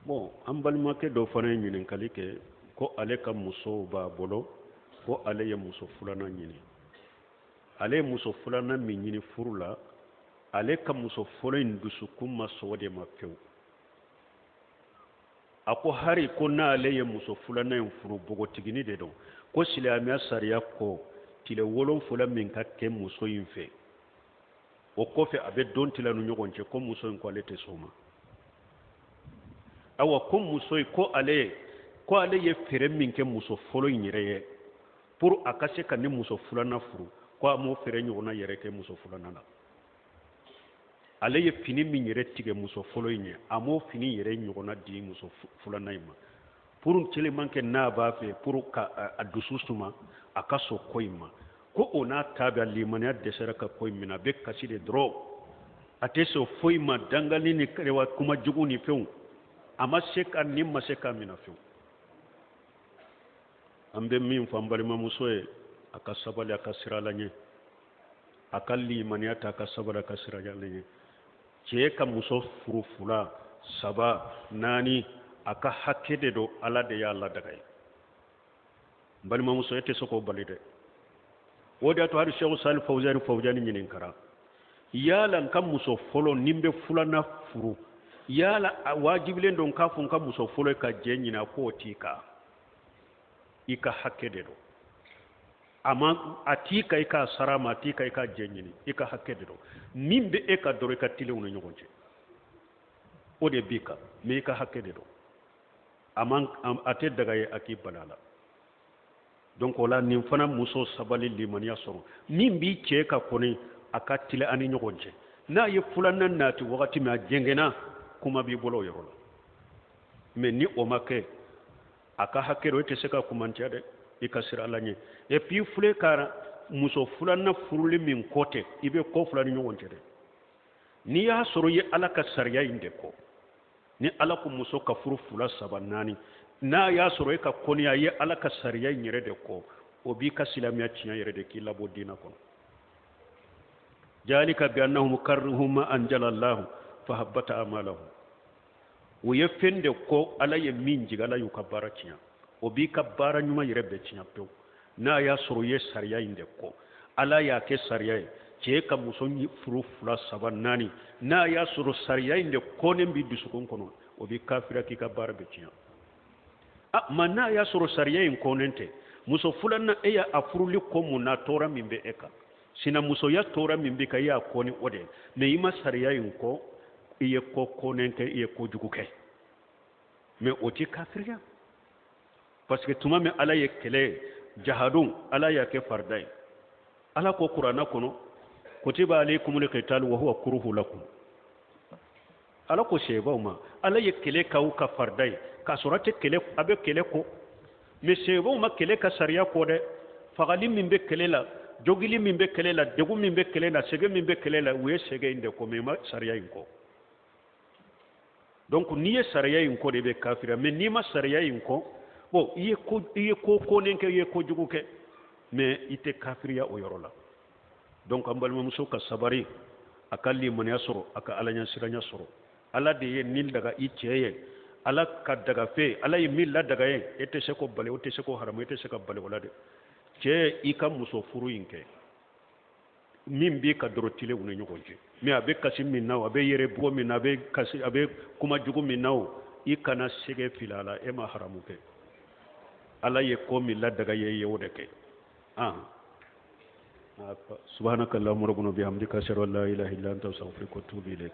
Bon, an balimakɛ dɔ fana ye ɲininkali kɛ ko ale ka musow b'a bolo, ko ale ye muso filanan ɲini. Ale ye muso filanan min ɲini furu la, ale ka muso fɔlɔ in dusukun ma sɔn o de ma fewu. A ko hari ko n'ale ye muso filanan in furu, bogotigini de don, ko silamɛya sariya ko tile 7 min ka kɛ muso in fɛ, o kɔfɛ a bɛ don tila ni ɲɔgɔn cɛ, ko muso in ko ale tɛ sɔn o ma. Awa, ko muso in ko ale ye fɛɛrɛ min kɛ muso fɔlɔ in yɛrɛ ye pour a ka se ka ni muso filanan furu, ko a m'o fɛɛrɛ ɲɔgɔnna yɛrɛ kɛ muso filanan na. Ale ye fini min yɛrɛ tigɛ muso fɔlɔ in ye, a m'o fini yɛrɛ ɲɔgɔnna di muso filanan in ma pour tellement que n'a b'a fɛ pour ka a dusu suma a ka sɔn ko in ma. Ko o n'a ta bɛɛ, limaniya dɛsɛra ka ko in minɛ, a bɛ kasi de dɔrɔn, a tɛ sɔn foyi ma, dangali ni kuma jugu ni fɛnw, a ma se ka nin ma se k'a minɛ fewu. An bɛ min fɔ an balimamuso ye, a ka sabali, a ka siran Ala ɲɛ, a ka limaniya ta, a ka sabali, a ka siran Ala ɲɛ. Cɛ ka muso furu fila, saba, naani, a ka hakɛ de don, Ala de y'a ladaga ye. N balimamuso, e tɛ se k'o bali dɛ. O de y'a to hali Sɛku Sali Fawuzani Fawuzani ɲininkara, yala n ka muso fɔlɔ ni n bɛ filanan furu, yala a wajibilen don k'a fɔ n ka muso fɔlɔ ka jɛ ɲini? A k'o t'i kan, i ka hakɛ de don. A ma a t'i kan i k'a sara ma, a t'i kan i k'a jɛ ɲini, i ka hakɛ de don. Min bɛ e ka dɔrɔn, i ka tilenw ni ɲɔgɔn cɛ, o de b'i kan, mais i ka hakɛ de don. A man a tɛ daga ye a k'i bali a la. Donc o la, nin fana muso sabali, limaniya sɔrɔ. Min b'i cɛ ka kɔni, a ka tile an ni ɲɔgɔn cɛ. N'a ye filanan nati wagati min, a jɛngɛnna, kuma b'i bolo o yɔrɔ la. Mais ni o ma kɛ, a ka hakɛ dɔ, e tɛ se ka kumantiya dɛ, i ka siran Ala ɲɛ. Et puis filɛ ka muso filanan furuli min kɔ tɛ, i bɛ kɔ fila ni ɲɔgɔn cɛ dɛ. N'i y'a sɔrɔ i ye Ala ka sariya in de kɔ, ni Ala ko muso ka furu fila, saba, naani, n'a y'a sɔrɔ e ka kɔniya ye Ala ka sariya in yɛrɛ de kɔ, o b'i ka silamɛya tiɲɛ yɛrɛ de, k'i labɔ diinɛ kɔnɔ. Jalika bi annahum karihu ma anjala Allahu fahabbata amalahum. O ye fɛn de kɔ Ala ye min jigin, Ala y'u ka baara tiɲɛ. O b'i ka baara ɲuman yɛrɛ bɛɛ tiɲɛ pewu. N'a y'a sɔrɔ i ye sariya in de kɔ, Ala y'a kɛ sariya ye cɛ ka muso furu fila, saba, naani, n'a y'a sɔrɔ sariya in de kɔnnen b'i dusukun kɔnɔ, o b'i kafira, k'i ka baara bɛɛ tiɲɛ. A ma n'a y'a sɔrɔ sariya in kɔnnen tɛ, muso filanan e y'a furuli kɔ mun na? Tɔɔrɔ min bɛ e kan, sinamusoya tɔɔrɔ min b'i kan, i y'a kɔ ni o de ye, mais i ma sariya in kɔ, i ye ko kɔnnen kɛ, i ye kojugu kɛ, mais o t'i kafiriya, parce que tuma min Ala ye kɛlɛ jahadon, Ala y'a kɛ farida ye. Ala ko Kuranna kɔnɔ: kutiba alaykumul qital wa huwa kuruhu lakum. Ala ko sebaw ma, Ala ye kɛlɛ k'aw ka farida ye k'a sɔrɔ a tɛ kɛlɛ, a bɛ kɛlɛ kɔ, mais sebaw ma kɛlɛ ka sariya kɔ dɛ. Fagali min bɛ kɛlɛ la, jogili min bɛ kɛlɛ la, degun min bɛ kɛlɛ la, sɛgɛn min bɛ kɛlɛ la, u ye sɛgɛn in de kɔ, mais ma sariya in kɔ. Donc n'i ye sariya in kɔ de bɛ kafira, mais n'i ma sariya in kɔ, bon, i ye ko konen kɛ, i ye kojugu kɛ, mais i tɛ kafiriya o yɔrɔ la. Donc an balimamuso ka sabari, a ka limaniya sɔrɔ, a ka Ala ɲɛsiranya sɔrɔ. Ala de ye nin daga i cɛ ye, Ala ka daga fɛ, Ala ye min ladaga ye, e tɛ se k'o bali, o tɛ se k'o haramu, e tɛ se ka bali o la dɛ. Cɛ, i ka muso furu in kɛ, min b'i ka dɔrɔn, tilenw ni ɲɔgɔn cɛ. Mais a bɛ kasi min na o, a bɛ yɛrɛ bugɔ min na, a bɛ kasi, a bɛ kuma jugu min na o, i kana sɛgɛ fili a la. E ma haramu kɛ, Ala ye ko min ladaga ye, i ye o de kɛ. Ah, subhanaka allahumma rabbana bihamdika, ashhadu an la ilaha illa anta, astaghfiruka wa atubu ilayk.